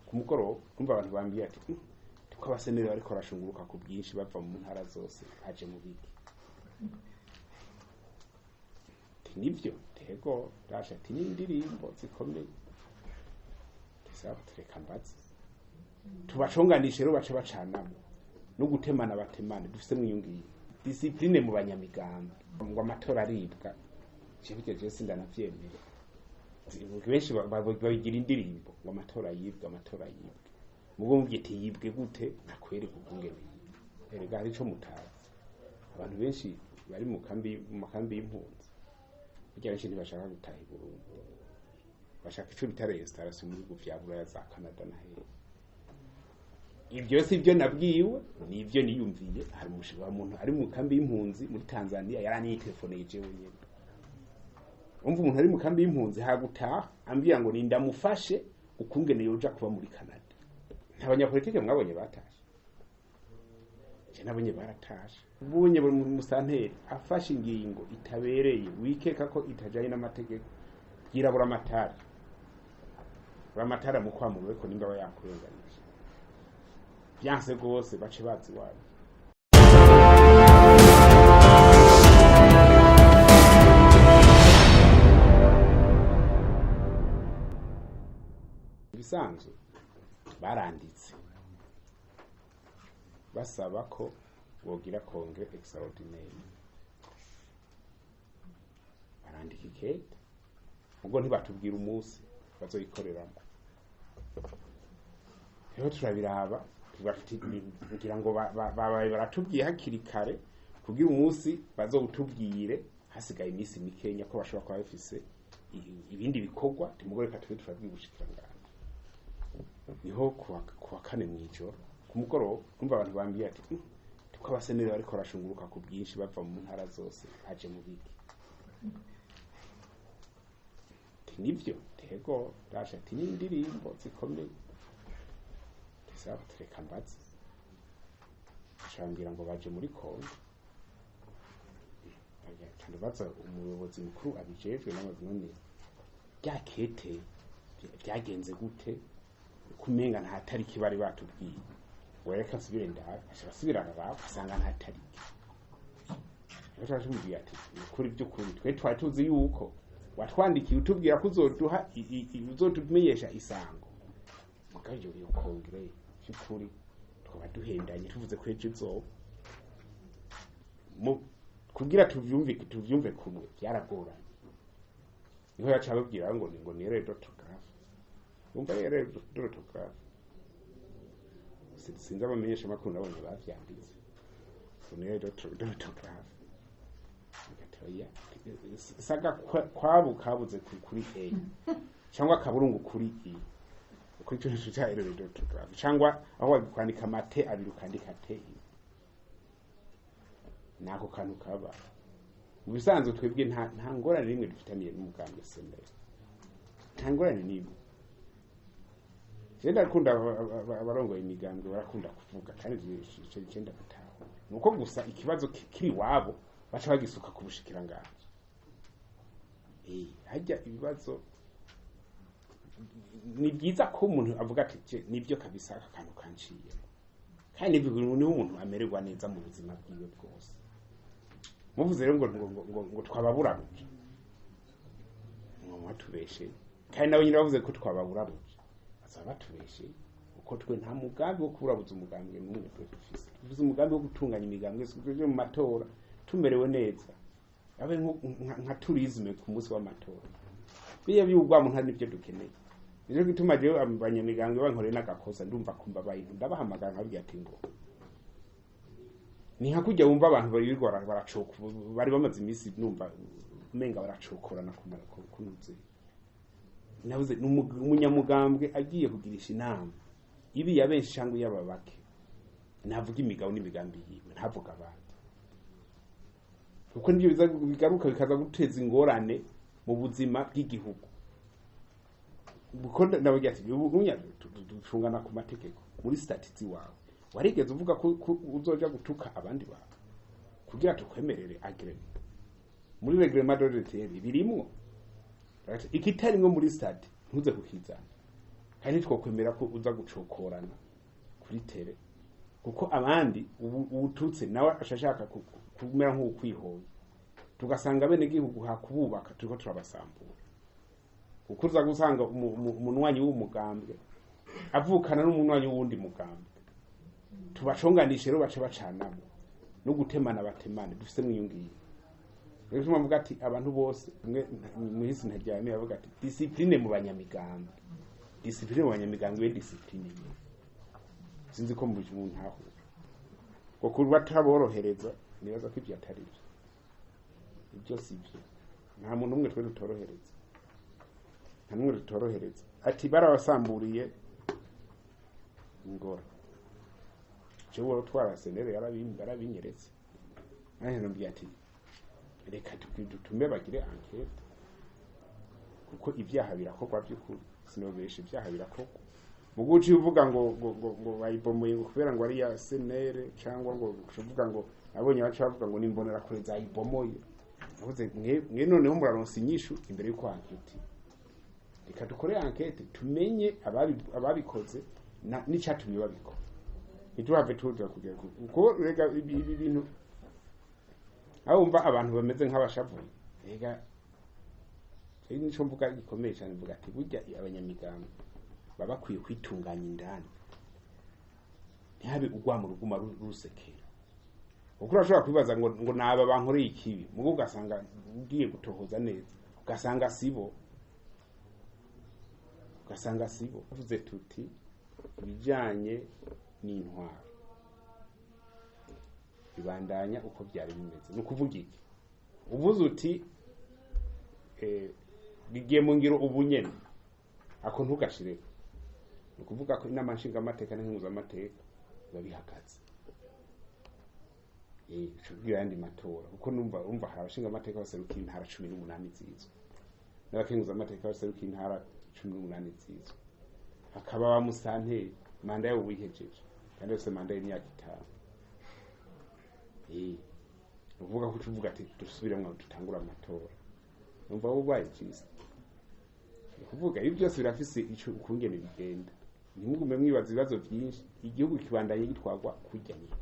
Ku mugoroba numva abantu bambwiye ati tuko abaseneri bariko barashunguruka ku bwinshi bava mu ntara zose baje mu biki. Ati nivyo tego rasha, ati n'indirimbo zikomeye. Tisaba tureka mbaze tubacunganishe rero bace bacanamo no gutemana batemane dufise mwiyungiye discipline mu banyamigambi ngo amatora aribwa. Jewe je sindanavyemera. Benshi babigira indirimbo ngo amatora yibwe, amatora yibwe, mugo muvyite yibwe gute? Nakwereka ukungene yibwe. Erega hari ico mutazi, abantu benshi bari mu kambi, mu makambi y'impunzi, burya benshi ntibashaka gutaha i Burundi, bashaka ico bita restauration mu bihugu vya Buraya, za Canada na hehe. Ibyo si byo nabwiwe, nibyo niyumviye. Hari umushinga wa muntu ari mu kambi y'impunzi muri Tanzania yaranitelefone jewe nyene. Umva, umuntu ari mu kambi y'impunzi hagutaha ambwira ngo nindamufashe ukungene yoja kuba muri Canada. Nta banyapolitike mwabonye batashe? Je nabonye baratashe. Ubonye buri musanteri afashe ingingo itabereye, wikeka ko itajanye n'amategeko, yirabura amatara, amatara mu kwamurwe ko nimba yakurenganije byanse rwose bace bazi iwabo. Ibisanzwe baranditse basaba ko bogira congrès extraordinaire, barandika ikete, ubwo ntibatubwira umunsi bazoyikoreramo. Rero turabiraba ngira ngo babaye baratubwiye hakiri kare kugira umunsi bazowutubwire hasigaye iminsi mikenya, ko bashobora kuba bafise ibindi bikorwa. Timugore reka tube turabwira ubushikiranganji. Niho kuwa kane mw'ijoro ku mugoroba numva abantu bambwiye ati tuko abaseneri bariko barashunguruka ku bwinshi bava mu ntara zose baje mu biki. Ati nivyo tego rasha, ati n'indirimbo zikomeye. Tisaba tureka mbaze, acambwira ngo baje muri Kongo. Baza umuyobozi mukuru abijejwe n'amazi, none rya kete byagenze gute kumenga nta tariki bari batubwiye? Ngo reka nsubire ndabe. Aca asubira araraba asanga nta tariki. Rero tumubwiye ati ukuri by'ukuri twe twari tuzi yuko watwandikiye utubwira ko uzoduha uzotumenyesha isango, mugabo iyo congrès by'ukuri twaba duhendanye tuvuze ko ejo izoba. Kugira tuvyumve kumwe byaragoranye. Niho yaca ababwira ngo ni erreur d'orthographe. Umva, erreur d'orthographe, sinzi abamenyesha makuru nabonye bavyanditse ngo ni erreur d'orthographe. Gatoya saga kwabu kabuze kuri A cyangwa akaburungu kuri I, kuri cyo cya erreur d'orthographe, cyangwa aho kwandika amate abiri ukandika te i. Nako kantu kaba mu bisanzwe. Twebwe nta ngorane n'imwe dufitaniye n'umugambwe CNL, nta ngorane n'imwe. Je ndakunda abarongoye imigambwe, barakunda kuvuga kandi je ndabatahura. Nuko gusa ikibazo kiri iwabo baca bagisuka ku bushikiranganji. Hajya ibibazo ni byiza ko umuntu avuga ati "Je, nibyo kabisa aka kantu kanciye", kandi nibyo niho umuntu amererwa neza mu buzima bwiwe bwose. Muvuze rero ngo twababurabuje, ngo mwatubeshe, kandi nabo nyine bavuze ko twababurabuje, bazaba batubeshe, kuko twe nta mugambi wo kuburabuza umugambi n'umwe twe dufise. Dufise umugambi wo gutunganya imigambi yose tuje mu matora tumerewe neza, abe nka tourisme ku munsi w'amatora. Biya by'urwamo nta nibyo dukeneye. Nico gituma jewe abanyamigambwe bankoreye n'agakosa ndumva kumva bayintu ndabahamagara nkabwira ati ngo ni nka kujya wumva abantu barirwa baracoka, bari bamaze iminsi numva umenga baracokorana kumara kunuze. Nabuze umunyamugambwe agiye kugirisha inama ibi ya benshi cyangwa iy'aba bake, navuga imigabo n'imigambi yiwe, ntavuga abandi, kuko nibyo biza bigaruka bikaza guteza ingorane mu buzima bw'igihugu. Kuko ndabagira ati ubunya ducungana ku mategeko. Muri statuts wawe warigeze uvuga ko uzoja gutuka abandi bantu kugira tukwemerere agrément? Muri règlement d'ordre birimwo? Ikitarimwo muri statut ntuze kukizana. Kandi ntitwokwemera ko uza gucokorana kuri tere, kuko abandi uwututse nawe ashashaka kumera nk'ukwihoye, tugasanga bene gihugu hakububaka turiko turabasambura. Kuko uza gusanga umunwanyi w'umugambwe avukana n'umunwanyi w'uwundi mugambwe, tubaconganishe rero bace bacanamo no gutemana batemane, dufise mwiyungiye. Rero tuma mvuga ati abantu bose mwe muhisi ntajyame bavuga ati discipline mu banyamigambwe, discipline mu banyamigambwe, discipline sinzi ko mu ntaho ngo kuba taborohereza, nibaza ko ibyo atari byo, ibyo si byo. Nta muntu umwe twe dutorohereza, nta n'umwe dutorohereza. Ati barabasamburiye ingoro, jewe utwara senere yarabinyeretse, nanjye nambwiye ati reka dutume bagire enquête, kuko ibyaha birakorwa by'ukuri, sinobesha ibyaha birakorwa. Muguci uvuga ngo ngo ngo, ngo bayibomoye ngo kubera ngo ari ya senere, cyangwa ngo uvuga ngo abonye baca bavuga ngo nimbonera kure zayibomoye. Navuze mwe noneho muraronsa inyishu imbere yuko enquête. Reka dukore enquête tumenye ababikoze n'icatumye babikora, ntituhave tuja kugera kuko rega ibi bintu aho wumva abantu bameze nk'abashavuye. Rega nico mvuga gikomeye cyane, mvuga ati burya abanyamigambi baba bakwiye kwitunganya indani, ntihabe ugwa mu ruguma rusekera. Kuko urashobora kwibaza ngo naba bankoreye ikibi, mugo ugasanga ugiye gutohoza neza ugasanga sibo, ugasanga sibo. Tuvuze tuti ibijanye n'intwaro bibandanya uko byari bimeze. Ni ukuvuga iki? Uvuze uti bigiye mu ngiro ubu nyene, ako ntugashireko. Ni ukuvuga ko inama nshingamateka n'inkenguzamateka biba bihagaze. Ico kugira ayandi matora, kuko numva umva hari abashingamateka baserukiye intara 18 zizwe, n'abakenguzamateka baserukiye intara 18 zizwe, hakaba ba musanteri manda yabo bihejeje, kandi yose manda y'imyaka 5. Uvuga ko tuvuga ati dusubiremwo dutangura amatora, numva ubaye cyiza. Kuvuga ibi byose birafise ico ukungene bigenda. Ntimugume mwibaza ibibazo byinshi, igihugu kibandanye gitwagwa kujya nyine.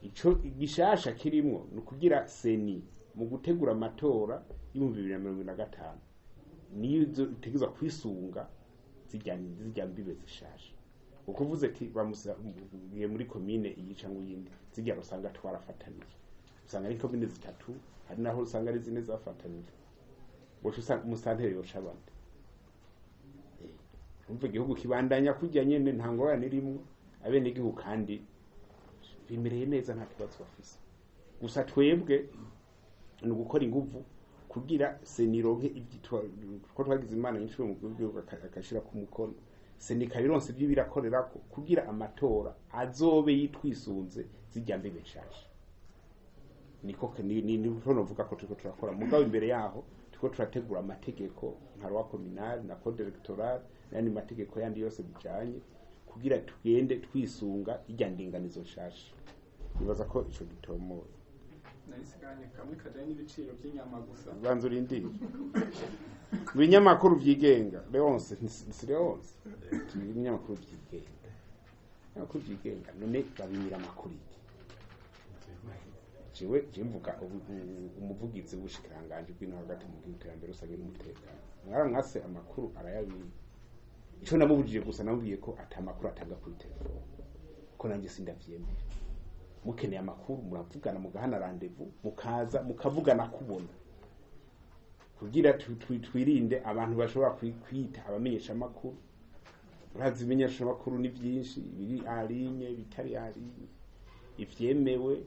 Ico gishasha kirimwo ni ukugira seni mu gutegura amatora y'ibihumbi bibiri na mirongo ibiri na gatanu niyo itegezwa kwisunga zijya mbibe zishasha. Uko uvuze ati bamusigiye muri komine iyi cyangwa iyindi, zijya usanga twarafatanije, usanga ari komine 3, hari naho usanga ari 4 zafatanije, boca usanga umusanteri yoca abandi. Umva igihugu kibandanya kujya nyene, nta ngorane irimwo, abenegihugu kandi bimereye neza, nta kibazo bafise. Gusa twebwe ni ugukora inguvu kugira senironke ibyitwa ko twagize Imana nyinshi mu gihugu akashira ku mukono, senika bironse ibyo birakorerako kugira amatora azobe yitwisunze zijya mbibe nshasha. Niko ni novuga ko turiko turakora, mugabo imbere yaho turiko turategura amategeko nka loi communale na code electoral n'andi mategeko yandi yose bijanye, kugira tugende twisunga ijya ndinganizo nshasha. Nibaza ko ico gitomoye. Narisiganye kamwe kajanye n'ibiciro by'inyama gusa. Banza urindire. Ibinyamakuru vyigenga, Leonce, si Leonce. Ibinyamakuru vyigenga. Ibinyamakuru vyigenga none babimira amakuru iki? Jewe mvuga umuvugizi w'ubushikiranganje bw'ino hagati mu gihugu iterambere rusange n'umutekano. Mwaramwase amakuru arayabimira. Ico namubujije gusa namubwiye ko ata makuru atanga kuri telefone, ko nanjye sindavyemera. Mukeneye amakuru muravugana, mugahana rendez-vous, mukaza mukavugana kubona, kugira twirinde abantu bashobora kwita abamenyesha amakuru. Urazi ibimenyesha amakuru ni byinshi, biri alinye, bitari alinye, ivyemewe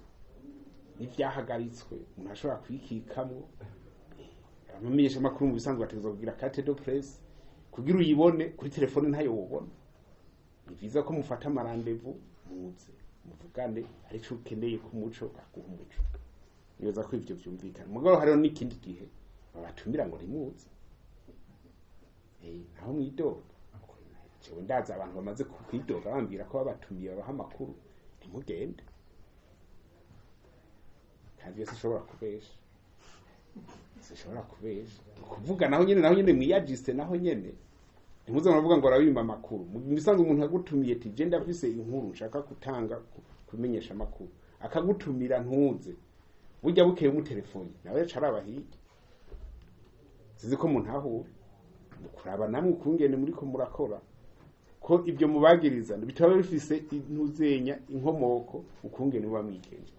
n'ivyahagaritswe, umuntu ashobora kwikikamwo. Abamenyesha amakuru mu bisanzwe bategerezwa kugira carte de presse kugira uyibone kuri telefone ntayo wobona. Ni vyiza ko mufata amarandevu muze muvugane, arico ukeneye ku muco akuha umuco. Nibaza ko ivyo vyumvikana. Mugabo hariho n'ikindi gihe babatumira ngo ntimuze, aho mwidoga. Jewe ndaza abantu bamaze kwidoga bambwira ko babatumiye babaha amakuru, ntimugende. Kandi yose ishobora kubesha, sishobora kubesha. Kuvuga naho nyene, naho nyene mwiyajiste, naho nyene Ntimuze muravuga ngo arabimba amakuru. Mu bisanzwe umuntu agutumiye ati je ndafise inkuru nshaka gutanga kumenyesha amakuru, akagutumira ntuze, burya bukeye umutelefoni nawe yaca araba hirya. Sizi ko muntahura, kuraba namwe ukungene muriko murakora, ko ibyo mubagiriza bitaba bifise intuzenya inkomoko ukungene muba mwigenjeje.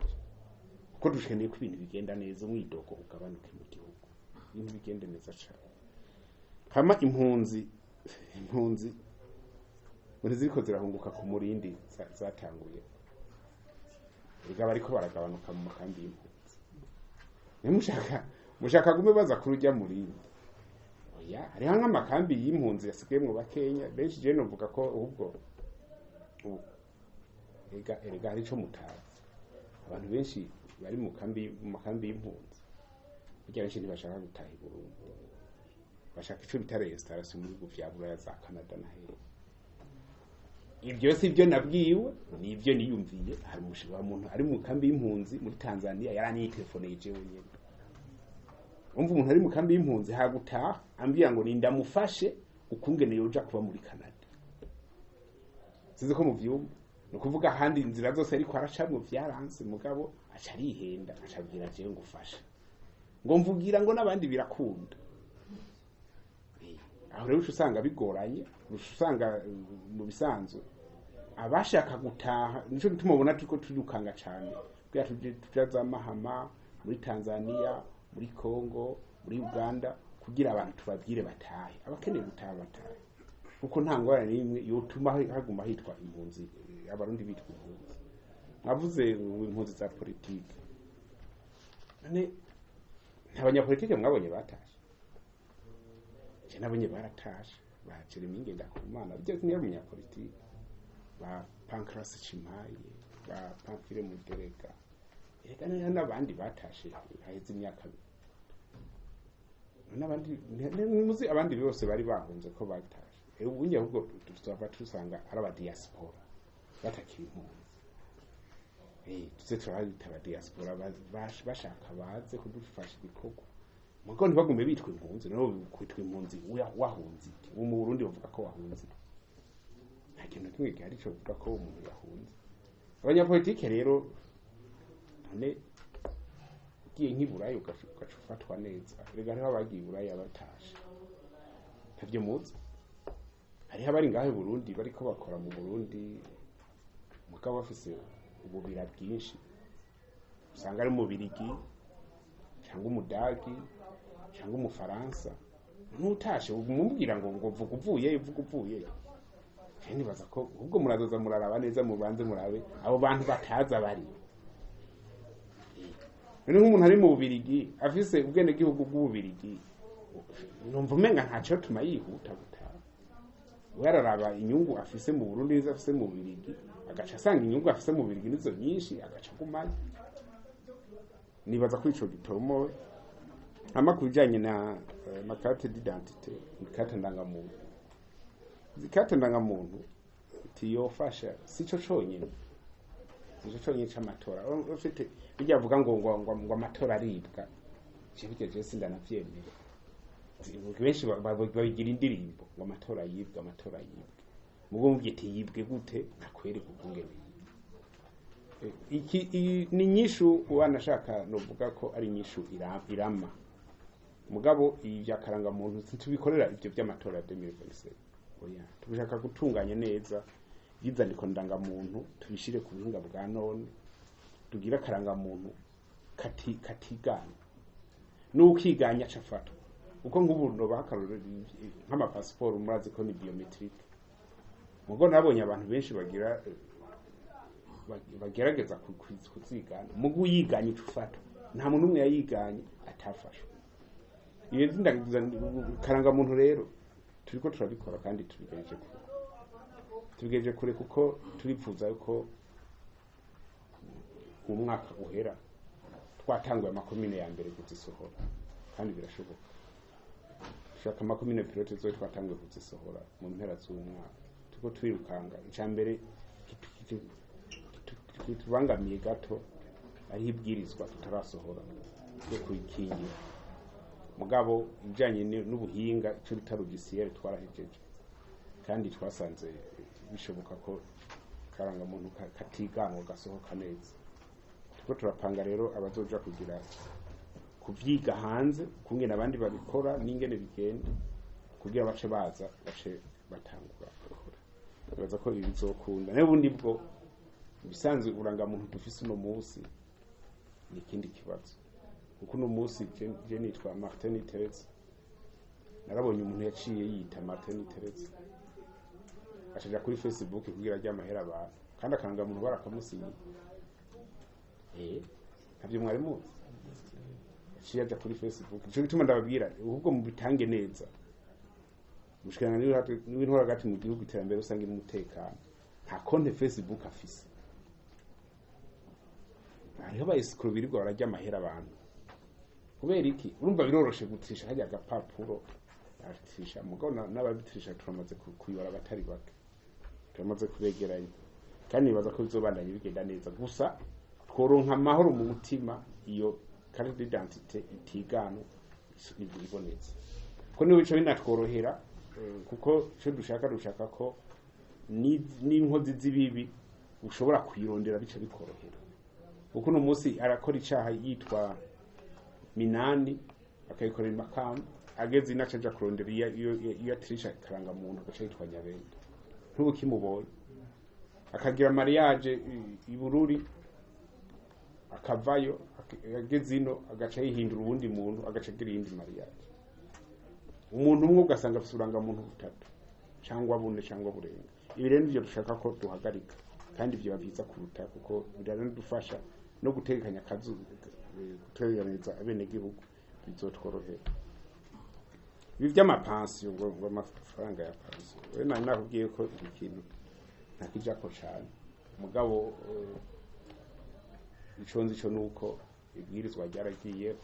Kuko dukeneye ko ibintu bigenda neza, umwidogo ugabanuke mu gihugu, ibintu bigende neza cane. Hama impunzi ngo ntiziriko zirahunguka ku murindi zatanguye, erega bariko baragabanuka mu makambi y'impunzi. Mushaka gume baza kurujya murindi? Oya, hariho nk'amakambi y'impunzi yasigayemwo bakenya benshi. Je novuga ko ahubwo ubu erega hari ico mutazi. Abantu benshi bari mu makambi y'impunzi, burya benshi ntibashaka gutaha i Burundi, bashaka ico bita restaurant mu bihugu vya Buraya, za Canada na hehe. Ibyo si byo nabwiwe, ni ibyo niyumviye. Hari umushinga muntu ari mu kambi y'impunzi muri Tanzania yaranyitelefoneye jewe nyene. Umva, umuntu ari mu kambi y'impunzi hagutaha ambwira ngo nindamufashe ukungene yoja kuba muri Canada. Sizi ko muvyumva. Ni ukuvuga ahandi inzira zose ariko aracamwo vyaranse, mugabo aca arihenda acabwira jewe ngo ufashe, ngo mvugira ngo n'abandi birakunda. Aho rero uca usanga bigoranye, uca usanga mu bisanzwe abashaka gutaha. Nico gituma ubona turiko turukanga cane kugira tuje tuja za Mahama, muri Tanzania, muri Congo, muri Uganda, kugira abantu tubabwire batahe, abakeneye gutaha batahe, kuko nta ngorane n'imwe yotuma haguma hitwa impunzi, abarundi bitwa impunzi. Mwavuze impunzi za politike, none nta banyapolitike mwabonye batashe? Je nabonye baratashe, ba Jeremy Ngendakumana, bijya niyo munyapolitike, ba Pancras Cimaye, ba Pamphile Muderega, erega n'abandi batashe haheze imyaka, n'abandi muzi abandi bose bari bahunze ko batashe. Ubundi ahubwo tuzava tusanga ari aba diaspora batakiri impunzi. Tuze turabita aba diaspora bashaka baze kudufasha ibikorwa, mugo ntibagume bitwa impunzi. Nabo kwitwa impunzi wahunze iki? Ubu mu Burundi bavuga ko wahunze, nta kintu kimwe gihari cyo kuvuga ko umuntu yahunze. Abanyapolitike rero, none ugiye nk'i Burayi ugaca ufatwa neza. Erega hariho abagiye i Buraya batashe, ntavyo muzi. Hariho abari ngaho i Burundi bariko bakora mu Burundi, mugabo bafise ububira bwinshi, usanga ari umubirigi cyangwa umudagi cyangwa umufaransa. Ntutashe umubwira ngo vuga uvuyeyo, vuga uvuyeyo. Je nibaza ko ubwo murazoza muraraba neza, mubanze murabe abo bantu bataza bari. None nk'umuntu ari mu Bubirigi afise ubwenegihugu bw'Ububirigi, numva umenga ntaco tuma yihuta gutaha. We araraba inyungu afise mu Burundi n'izo afise mu Bubirigi, agaca asanga inyungu afise mu Bubirigi nizo nyinshi, agaca agumayo. Nibaza ko ico gitomowe. Hama ku bijanye na ma carte d'identité, carte ndangamuntu, izi carte ndangamuntu tiyofasha, sico conyene, sico conyene c'amatora. Ufite bijya avuga ngo amatora aribwa, je bijya je sindanavyemera. Benshi babigira indirimbo ngo amatora yibwe, amatora yibwe, mugo muvyite yibwe gute? Ntakwereka ukungene yibwe. Iki ni inyishu wanashaka, novuga ko ari inyishu irama. Mugabo ibi by'akarangamuntu tubikorera ibyo by'amatora ya 2027, oya. Tubishaka gutunganya neza iby'inzandiko ndangamuntu, tubishire ku buhinga bwa none, tugire akarangamuntu katigana n'ukiganya aca afatwa. Uko nk'ubu nobaha akarorero nk'amapasiporo, murazi ko ni biométrique. Mugo nabonye abantu benshi bagira bagerageza kuzigana, mugo uyiganye uca ufatwa. Nta muntu umwe yayiganye atafashwe. Iyo karangamuntu rero turiko turabikora kandi tubigejeje kure, tubigejeje kure, kuko turipfuza yuko umwaka uhera twatanguye amakomine ya mbere kuzisohora, kandi birashoboka. Dushaka amakomine pilote zo twatanguye kuzisohora mu mpera z'umwaka. Turiko twirukanga. Ica mbere kitubangamiye gato ariho ibwirizwa tutarasohora ryo kuyikingira. Mugabo ibijanye n'ubuhinga, ico bita logiciel, twarahejeje. Kandi twasanze bishoboka ko karangamuntu katiganwa gasohoka neza. Turiko turapanga rero abazoja kugira kuvyiga hanze kungene abandi babikora n'ingene bigenda, kugira bace baza bace batangura gukora. Nibaza ko ibi bizokunda. N'ubundi bwo ibisanzwe urangamuntu dufise uno munsi ni ikindi kibazo, kuko uno munsi je nitwa Martin Niteretse. Narabonye umuntu yaciye yita Martin Niteretse acaja kuri Facebook kugira arye amahera abantu, kandi akarangamuntu barakamusinyiye. Ntabyo mwari muzi? Yaciye aja kuri Facebook. Nico gituma ndababwira ahubwo mubitange neza. Umushikiranganji w'intwaro hagati mu gihugu, iterambere rusange n'umutekano, nta konte Facebook afise. Hariho aba escrocs birirwa bararya amahera abantu. Kubera iki? Urumva biroroshe gutirisha harya agapapuro atirisha, mugabo n'ababitirisha turamaze kuyora abatari bake, turamaze kubegeranya, kandi nibaza ko bizobandanya bigenda neza. Gusa tworonka amahoro mu mutima iyo carte d'identité itigana ibonetse, ko niho bica binatworohera, kuko ico dushaka ko n'inkozi z'ibibi ushobora kuyirondera bica bikorohera. Kuko uno munsi arakora icaha yitwa Minani, akayikorera Imakamba, ageze inaca aja kurondera iyo atirisha karangamuntu, agaca yitwa Nyabenda, ntubukimubonye. Akagira mariage i Bururi, akavayo, ageze ino agaca yihindura uwundi muntu, agaca agira iyindi mariage. Umuntu umwe ugasanga afise uburangamuntu butatu cyangwa bune cyangwa burenga. Ibi rero nivyo dushaka ko duhagarika, kandi vyoba vyiza kuruta, kuko biranadufasha no gutegekanya akazu, guteganiriza abenegihugu bizotworohera. Ibi vy'amapansiyo, ngo amafaranga ya pansiyo, we nari nakubwiye ko iki kintu ntakijako cane, mugabo ico nzi co nuko ibwirizwa ryaragiye,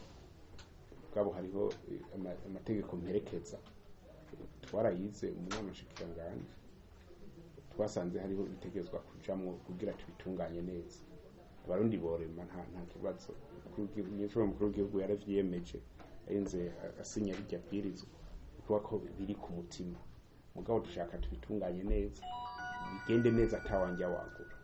mugabo hariho amategeko mperekeza twarayize mu nama nshikiranganji, twasanze hariho ibitegezwa kujamwo kugira tubitunganye neza. Abarundi borema nta kibazo. Umunyeshuri mukuru w'igihugu yaravyiyemeje, arinze asinya rirya bwirizwa, kuba ko biri ku mutima, mugabo dushaka tubitunganye neza, bigende neza atawanja wagura.